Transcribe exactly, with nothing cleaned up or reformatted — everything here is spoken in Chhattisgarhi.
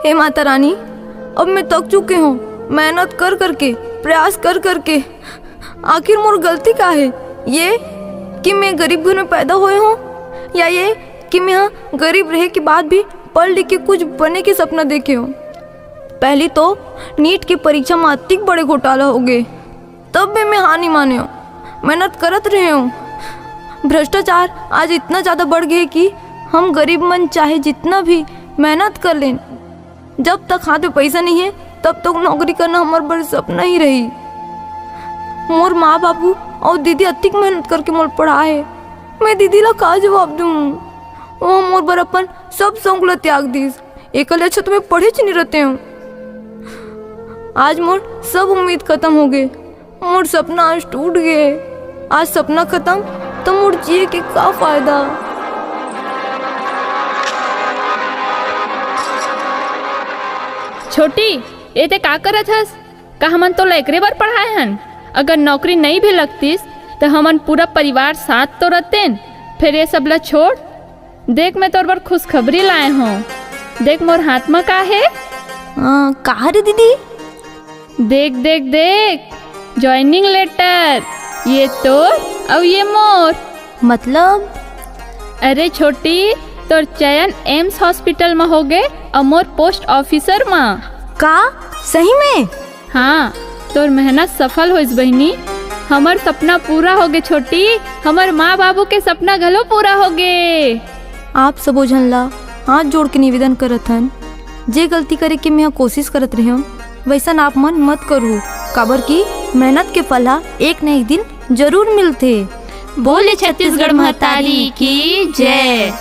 ए माता रानी, अब मैं थक चुके हूँ, मेहनत कर करके, प्रयास कर करके। आखिर मोर गलती का है? ये कि मैं गरीब घर में पैदा होए हूँ, या ये कि मैं यहाँ गरीब रहे के बाद भी पढ़ लिख के कुछ बने के सपना देखे हूँ? पहली तो नीट के परीक्षा में अतिक बड़े घोटाला हो गए, तब भी मैं हार नहीं माने हूँ, मेहनत करत रहे हूँ। भ्रष्टाचार आज इतना ज्यादा बढ़ गए कि हम गरीब मन चाहे जितना भी मेहनत कर लें, जब तक हाथ में पैसा नहीं है, तब तक नौकरी करना हमार बड़ सपना ही रही। मोर माँ बाबू और दीदी अतिक मेहनत करके मोर पढ़ाए, मैं दीदी ला का जवाब दूँ? वो मोर बर अपन सब शौक ला त्याग दीस, एकले अच्छा तो मैं पढ़े च नहीं रहते हूँ। आज मोर सब उम्मीद खत्म हो गए, मोर सपना आज टूट गए। आज सपना खत्म तो मोर जिए के का फायदा? छोटी, ये ते का करत हस? का हमन तो एकरे बर पढ़ाए हन? अगर नौकरी नहीं भी लगतीस, तो हमन पूरा परिवार साथ तो रहतेन। फिर ये सब ला छोड़, देख, मैं तोर बर खुशखबरी लाए हूँ। देख, मोर हाथ में का है? आ, का रे दीदी? देख, देख, देख, ज्वाइनिंग लेटर। ये तोर और ये मोर। मतलब? अरे छोटी, तोर चयन एम्स हॉस्पिटल में हो गए और मोर पोस्ट ऑफिसर में। का? सही में? हाँ, तोर मेहनत सफल होइस बहिनी। हमर सपना पूरा हो गए छोटी, हमर माँ बाबू के सपना घलो पूरा हो गए। आप सबो झन ला हाथ जोड़ के निवेदन करत हन, जे गलती करे के मैं कोशिश करत रहे हूँ, वैसन आप मन मत करू, काबर कि मेहनत के फल हा एक न एक दिन जरूर मिलथे। बोले छत्तीसगढ़ महतारी की जय।